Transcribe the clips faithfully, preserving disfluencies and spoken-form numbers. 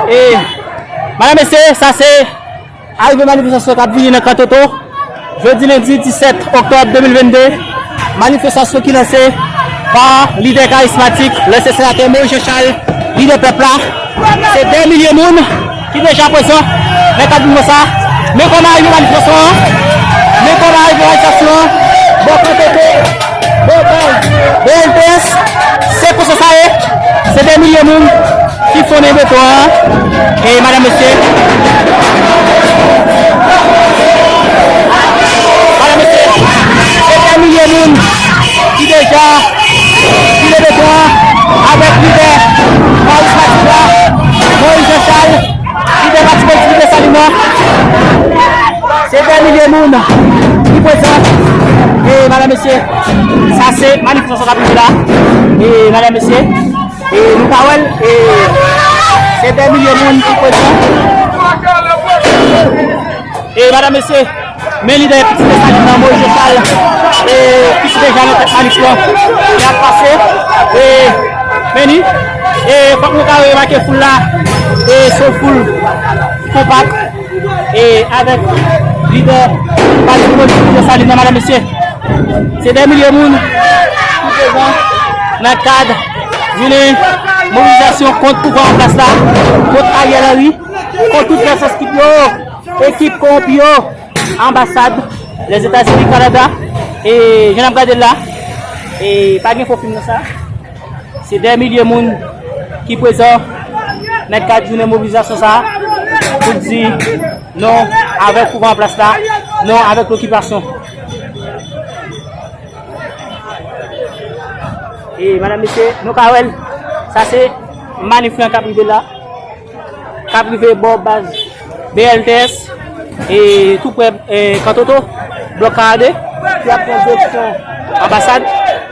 E, madam, mesye, sa se arive manifestasyon k ap vini nan Kantoto. Jodi lendi disèt oktòb de mil vennde, manifestasyon ki lanse pa lidè karismatik, lansyen senatè Moïse Jean Charles, lidè pèp la. Se dè milye moun ki deja prezan nan kad mouvman sa. Men kòman arive manifestasyon an. Men kòman arive manifestasyon an. Bò Kantoto, bò baz B L T S. Se konsa sa ye. Se dè milye moun ki fonnen beton an. E madam, mesye. Madam, mesye. Se dè milye moun ki deja fonnen beton an avèk lidè karismatik la, Moïse Jean Charles, lidè pati politik Desalin nan. Se dè milye moun ki prezan. E, madam, mesye, sa se manifestasyon k ap rive la. E, madam, mesye, e, nou ka wè l, e, se dè milye moun ki prezan. E, madam, mesye, men lidè piti Desalin nan, Moïse Jean Charles, e, ki deja nan tèt manif lan, k ap pase. E, men li, e, fòk nou ka remake foul la, e, se yon foul konpak, e, avèk lidè pati politik Desalin nan, madam, mesye. Se dè milye moun ki prezan nan kad jounen mobilizasyon kont pouvwa an plas la, kont Ariel Henry, kont tout lèzans ki yo, ekip kowonpi yo, anbasad Lèzetazini, Kanada, e jan n ap gade l la, e pa gen fo fim nan sa. Se dè milye moun ki prezan nan kad jounen mobilizasyon sa a pou di non avèk pouvwa an plas la, non avèk lokipasyon. E, madam, mesye, nou ka wè l. Sa se manif lan k ap rive la, k ap rive bò baz B L T S, e, tou prè, e, Kantoto, blòk karannde, ki ap pran direksyon anbasad.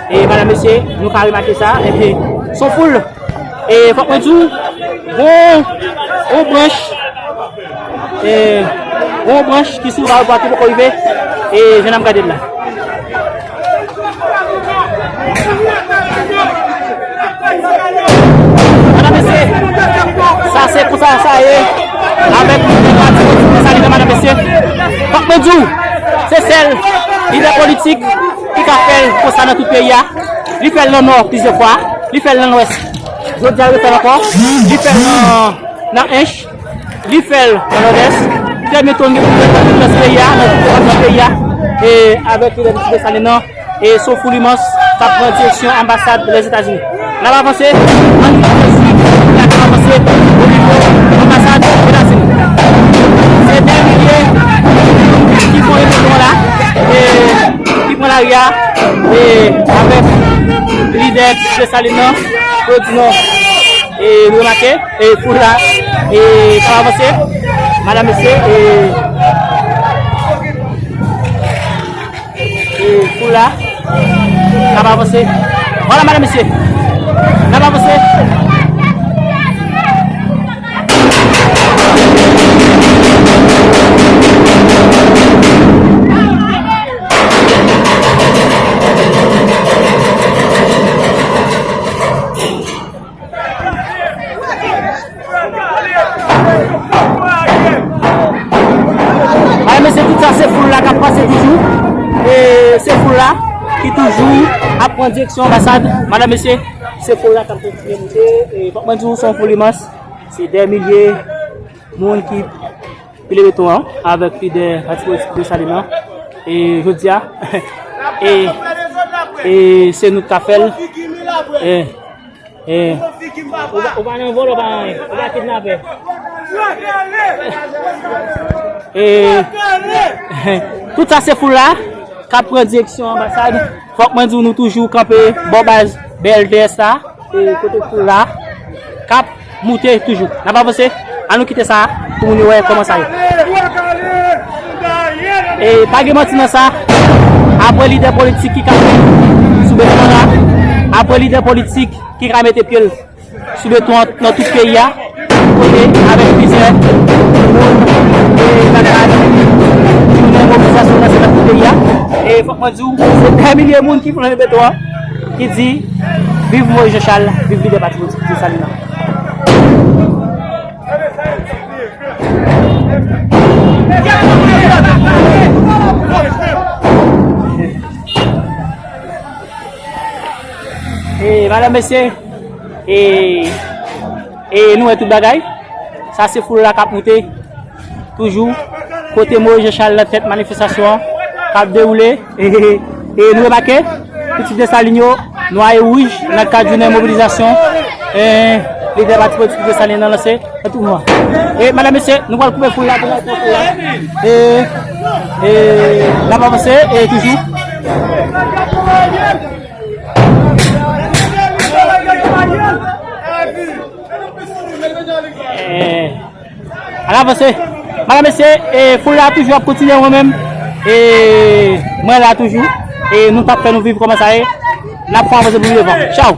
E, madam, mesye, nou ka remake sa. Epi, se yon foul. E, fòk mwen di w, gon, gon branch, e, gon branch ki sou Vayopwa ki poko rive, e, jan n ap gade l la. Madam, mesye, sa se konsa sa ye avèk pati politik Desalin nan, madam, mesye. Fòk mwen di w, se sèl lidè politik ki ka fè l konsa nan tout peyi a. Li fè l nan Nò plizyè fwa, li fè l nan Lwès. Jodi a, li fè l ankò, li fè l nan, nan Ench. Li fè l nan Nòdès. Li fè l meton gen tout lòt peyi a, nan tout lòt peyi a. E avèk lidè Desalin nan, e se yon foul imans k ap pran direksyon anbasad Lèzetazini. N ap avanse, ann nou swiv la k ap avanse o nivo anbasad Etazini. Se dè milye ki pran repeton la, e ki pran lari a, e avèk lidè Desalin nan, pou yo di non. E remake, e foul la, e k ap avanse. Madam, mesye, e, e foul la k ap avanse. Vwala, madam, mesye, n ap avanse. Madam, mesye, tout sa se foul la k ap pase toujou. E se foul la ki toujou ap pran direksyon anbasad. Madam, mesye, se foul la k ap kontinye moute. E fòk mwen di w, se yon foul imans. Se dè milye moun ki pile beton an avèk lidè pati politik Desalin nan. E jodi a, e, e se nou k ap fè l. E, e, ou pa, ou pa nan vòlè, ou pa anyen, ou pa kidnapè. E, tout sa se foul la k ap pran direksyon anbasad. Fòk mwen di w, nou toujou kanpe bò baz B L T S la. E kote foul la k ap moute toujou. N ap avanse. An nou kite sa pou moun yo wè kòman sa ye. E pa gen manti nan sa. Apre lidè politik ki kanpe sou beton an la, apre lidè politik ki ka mete pye l sou beton an nan tout peyi a, kote avèk plizyè moun e nan kad jounen mobilizasyon nan tout peyi a. E fòk mwen di w, se dè milye moun ki flanke beton an, ki di Viv Moïse Jean Charles, viv lidè pati politik Desalin nan. E, madanm, mesye, e, e nou wè tout bagay. Sa se foul la k ap moute toujou kote Moïse Jean Charles nan tèt manifestasyon an k ap dewoule. E, e, e nou remake, pitit Desalin yo, nwa e wouj, nan kad jounen mobilizasyon, e, lidè pati politik Desalin nan lanse. An tou mouvman. E, madanm, mesye, nou pral koupe foul la, pou nou koupe foul la. E, e, n ap avanse, e, toujou. E, n avanse. Madanm, mesye, e, foul la toujou ap kontinye, mwen menm. E, mwen la toujou. E, nou t ap fè nou viv kòman sa ye. N ap fè avanse pou pi devan. Tchaw.